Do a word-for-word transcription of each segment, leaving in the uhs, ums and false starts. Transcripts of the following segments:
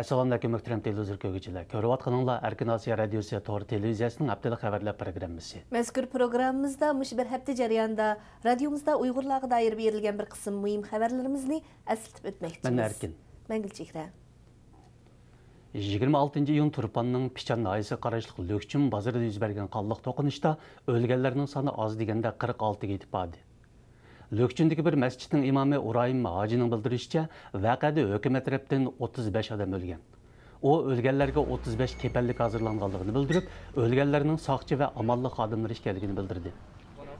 ئەسسالامۇئەلەيكۇم، مۆھتەرەم تېلېۋىزور كۆرگۈچىلەر. كۆرۈۋاتقىنىڭلار ئەركىن ئاسىيا رادىيوسى تور تېلېۋىزىيەسىنىڭ ھەپتىلىك خەۋەرلەر پروگراممىسى. مەزكۇر پروگراممىمىزدا مۇشۇ بىر ھەپتە جەريانىدا رادىيومىزدا ئۇيغۇرلارغا دائىر بېرىلگەن بىر قىسىم مۇھىم خەۋەرلىرىمىزنى ئەسلىتىپ ئۆتمەكچىمىز. مەن ئەركىن. مەن گۈلچېھرە. يىگىرمە ئالتىنچى ئىيۇن تۇرپاننىڭ پىچان ناھىيەسىگە قاراشلىق لۆكچۈن بازىرىدا يۈز بەرگەن قانلىق توقۇنۇشتا ئۆلگەنلەرنىڭ سانى ئاز دېگەندە قىرىق ئالتىگە يېتىپ باردى. لۆكچۈندىكى بىر مەسچىتنىڭ ئىمامى ئۇرايىم ھاجىنىڭ بىلدۈرۈشىچە، ۋەقەدە ھۆكۈمەت تەرەپتىن ئوتتۇز بەش ئادەم ئۆلگەن. ئۇ ئۆلگەنلەرگە ئوتتۇز بەش كېپەنلىك ھازىرلانغانلىقىنى بىلدۈرۈپ، ئۆلگەنلەرنىڭ ساقچى ۋە ئامانلىق خادىملىرى ئىكەنلىكىنى بىلدۈردى.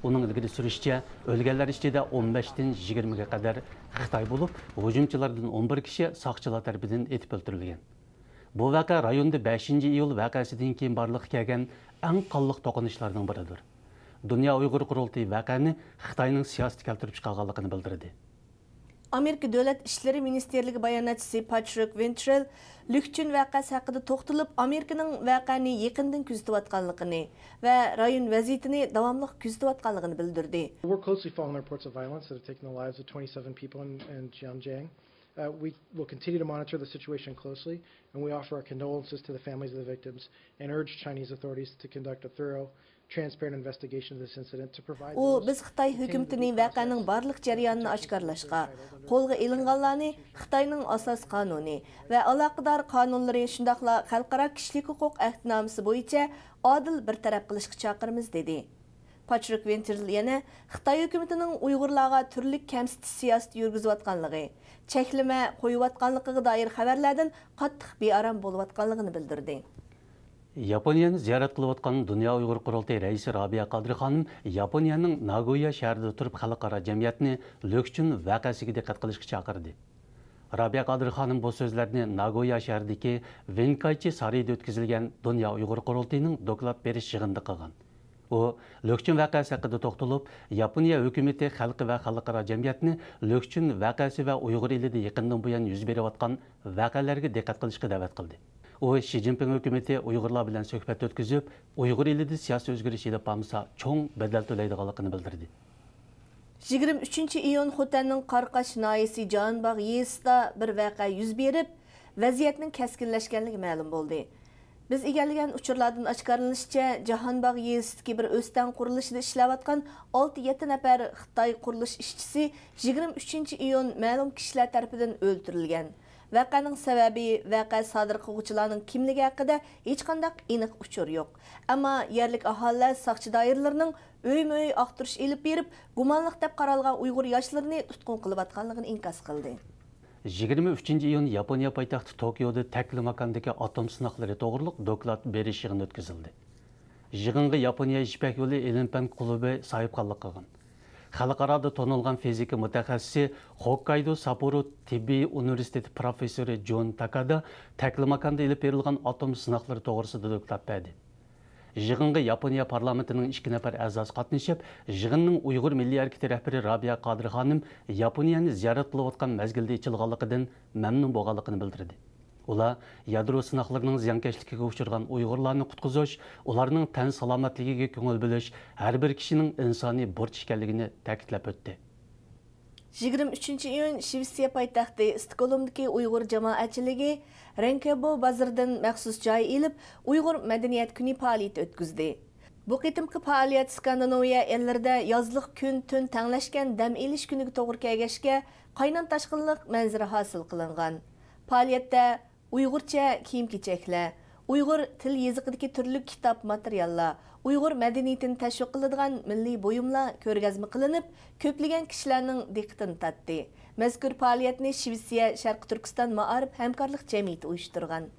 ئۇنىڭ ئىلگىرى سۈرۈشىچە، ئۆلگەنلەر ئىچىدە ئون بەشتىن يىگىرمىگە قەدەر خىتاي بولۇپ، ھۇجۇمچىلاردىن ئون بىر كىشى ساقچىلار تەرىپىدىن ئېتىپ ئۆلتۈرۈلگەن. بۇ ۋەقە رايوندا بەشىنچى ئىيۇل ۋەقەسىدىن كېيىن بارلىققا كەلگەن ئەڭ قانلىق توقۇنۇشلارنىڭ بىرىدۇر. دۇنيا ئۇيغۇر قۇرۇلتىيى ۋەقەنى خىتاينىڭ سىياسىتى كەلتۈرۈپ چىقارغانلىقىنى بىلدۈردى. ئامېرىكا دۆلەت ئىشلىرى مىنىستىرلىكى باياناتچىسى پاترىك ۋىنترېل لۈكچۈن ۋەقەسى ھەققىدە توختىلىپ، ئامېرىكىنىڭ ۋەقەنى يېقىندىن كۆزىتىۋاتقانلىقىنى ۋە رايون ۋەزىيىتىنى داۋاملىق كۆزىتىۋاتقانلىقىنى بىلدۈردى. We're closely following the reports of violence that have taken the lives of twenty-seven people in, in Xinjiang. Uh, we will continue to monitor the situation closely, and we offer our condolences to the families of the victims and urge Chinese authorities to conduct a thorough, transparent investigation of this incident to provide ئۇ، بىز خىتاي ھۆكۈمىتىنى ۋەقەنىڭ بارلىق جەريانىنى ئاشكارىلاشقا، قولغا ئېلىنغانلارنى خىتاينىڭ ئاساسىي قانۇنى ۋە ئالاقىدار قانۇنلىرى، شۇنداقلا خەلقئارا كىشىلىك ھوقۇق ئەھدىنامىسى بويىچە ئادىل بىر تەرەپ قىلىشقا چاقىرىمىز، دېدى. پاترىك ۋىنتېرل يەنە خىتاي ھۆكۈمىتىنىڭ ئۇيغۇرلارغا تۈرلۈك كەمسىتىش سىياسىتى يۈرگۈزۈۋاتقانلىقى، چەكلىمە قويۇۋاتقانلىقىغا دائىر خەۋەرلەردىن قاتتىق بىئارام بولۇۋاتقانلىقىنى بىلدۈردى. ياپونىيەنى زىيارەت قىلىۋاتقان دۇنيا ئۇيغۇر قۇرۇلتىيى رەئىسى رابىيە قادىر خانىم ياپونىيەنىڭ ناگويا شەھىرىدە تۇرۇپ خەلقئارا جەمئىيەتنى لۆكچۈن ۋەقەسىگە دىققەت قىلىشقا چاقىردى. رابىيە قادىر خانىم بۇ سۆزلەرنى ناگويا شەھىرىدىكى ۋىنكايچى سارىيىدا ئۆتكۈزۈلگەن دۇنيا ئۇيغۇر قۇرۇلتىيىنىڭ دوكلات بېرىش يىغىنىدا قىلغان. ئۇ لۆكچۈن ۋەقەسى ھەققىدە توختىلىپ، ياپونىيە ھۆكۈمىتى خەلقى ۋە خەلقئارا جەمئىيەتنى لۆكچۈن ۋەقەسى ۋە ئۇيغۇر ئېلىدە يېقىندىن بۇيان يۈز بېرىۋاتقان ۋەقەلەرگە دىققەت قىلىشقا دەۋەت قىلدى. ئۇ شى جىنپىڭ ھۆكۈمىتى ئۇيغۇرلار بىلەن سۆھبەت ئۆتكۈزۈپ، ئۇيغۇر ئېلىدە سىياسىي ئۆزگىرىش ئېلىپ بارمىسا، چوڭ بەدەل تۆلەيدىغانلىقىنى بىلدۈردى. يىگىرمە ئۈچىنچى ئىيۇن خوتەننىڭ قاراقاش ناھىيەسى جانباغ يېزىسىدا بىر ۋەقە يۈز بېرىپ، ۋەزىيەتنىڭ كەسكىنلەشكەنلىكى مەلۇم بولدى. بىز ئىگىلىگەن ئۇچۇرلاردىن ئاشكارىلىنىشىچە، جاھانباغ يېزىسىدىكى بىر ئۆستەڭ قۇرۇلۇشىدا ئىشلەۋاتقان ئالتە يەتتە نەپەر خىتاي قۇرۇلۇش ئىشچىسى يىگىرمە ئۈچىنچى ئىيۇن مەلۇم كىشىلەر تەرىپىدىن ئۆلتۈرۈلگەن. ۋەقەنىڭ سەۋەبى، ۋەقە سادىر قىلغۇچىلارنىڭ كىملىكى ھەققىدە ھېچقانداق ئېنىق ئۇچۇر يوق. ئەمما يەرلىك ئاھالىلەر ساقچى دائىرىلىرىنىڭ ئۆيمۇ ئۆي ئاختۇرۇش ئېلىپ بېرىپ، گۇمانلىق دەپ قارالغان ئۇيغۇر ياشلىرىنى تۇتقۇن قىلىۋاتقانلىقىنى ئىنكاس قىلدى. يىگىرمە ئۈچىنچى ئىيۇن ياپونىيە پايتەختى توكيودا تەكلىماكاندىكى ئاتوم سىناقلىرى توغرۇلۇق دوكلات بېرىش يىغىنى ئۆتكۈزۈلدى. يىغىنغا ياپونىيە يىپەك يولى ئىلىم-پەن كۇلۇبى ساھىبخانلىق قىلغان. خەلقئارادا تونۇلغان فىزىكا مۇتەخەسسىسى، خوككايدو ساپورو تېببىي ئۇنىۋېرسىتېتى پروفېسسورى جون تاكادا تەكلىماكاندا ئېلىپ بېرىلغان ئاتوم سىناقلىرى توغرىسىدا دوكلات بەردى. يىغىنغا ياپونىيە پارلامېنتىنىڭ ئىككى نەپەر ئەزاسى قاتنىشىپ، يىغىننىڭ ئۇيغۇر مىللىي ھەرىكىتى رەھبىرى رابىيە قادىر خانىم ياپونىيەنى زىيارەت قىلىۋاتقان مەزگىلدە ئېچىلغانلىقىدىن مەمنۇن بولغانلىقىنى بىلدۈردى. ئۇلار يادرو سىناقلىرىنىڭ زىيانكەشلىكىگە ئۇچرىغان ئۇيغۇرلارنى قۇتقۇزۇش، ئۇلارنىڭ تەن سالامەتلىكىگە كۆڭۈل بۆلۈش ھەر بىر كىشىنىڭ ئىنسانىي بۇرچ ئىكەنلىكىنى تەكىتلەپ ئۆتتى. يىگىرمە ئۈچىنچى ئىيۇن شىۋېتسىيە پايتەختى ستوكھولمدىكى ئۇيغۇر جامائەتچىلىكى رېنكېبو بازىرىدىن مەخسۇس جاي ئېلىپ، ئۇيغۇر مەدەنىيەت كۈنى پائالىيىتى ئۆتكۈزدى. بۇ قېتىمقى پائالىيەت سكاندىناۋىيە ئەللىرىدە يازلىق كۈن تۈن تەڭلەشكەن دەم ئېلىش كۈنىگە توغرا كەلگەچكە، قاينام-تاشقىنلىق مەنزىرە ھاسىل قىلىنغان. پائالىيەتتە ئۇيغۇرچە كىيىم-كېچەكلەر، ئۇيغۇر تىل يېزىقىدىكى تۈرلۈك كىتاب ماتېرىياللار، ئۇيغۇر مەدەنىيىتىنى تەشۋىق قىلىدىغان مىللىي بۇيۇملار كۆرگەزمە قىلىنىپ، كۆپلىگەن كىشىلەرنىڭ دىققىتىنى تارتتى. مەزكۇر پائالىيەتنى شىۋېتسىيە شەرقىي تۈركىستان مائارىپ ھەمكارلىق جەمئىيىتى ئۇيۇشتۇرغان.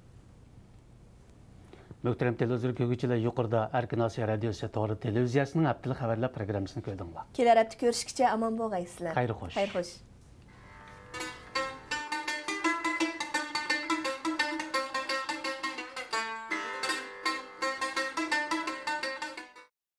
مۆھتەرەم تېلېۋىزور كۆرگۈچىلەر، يۇقىرىدا ئەركىن ئاسىيا رادىيوسى تور تېلېۋىزىيەسىنىڭ ھەپتىلىك خەۋەرلەر پروگراممىسىنى كۆردۈڭلار. كېلەر ھەپتە كۆرۈشكىچە ئامان بولغايسىلەر. خەير خوش. خەير خوش.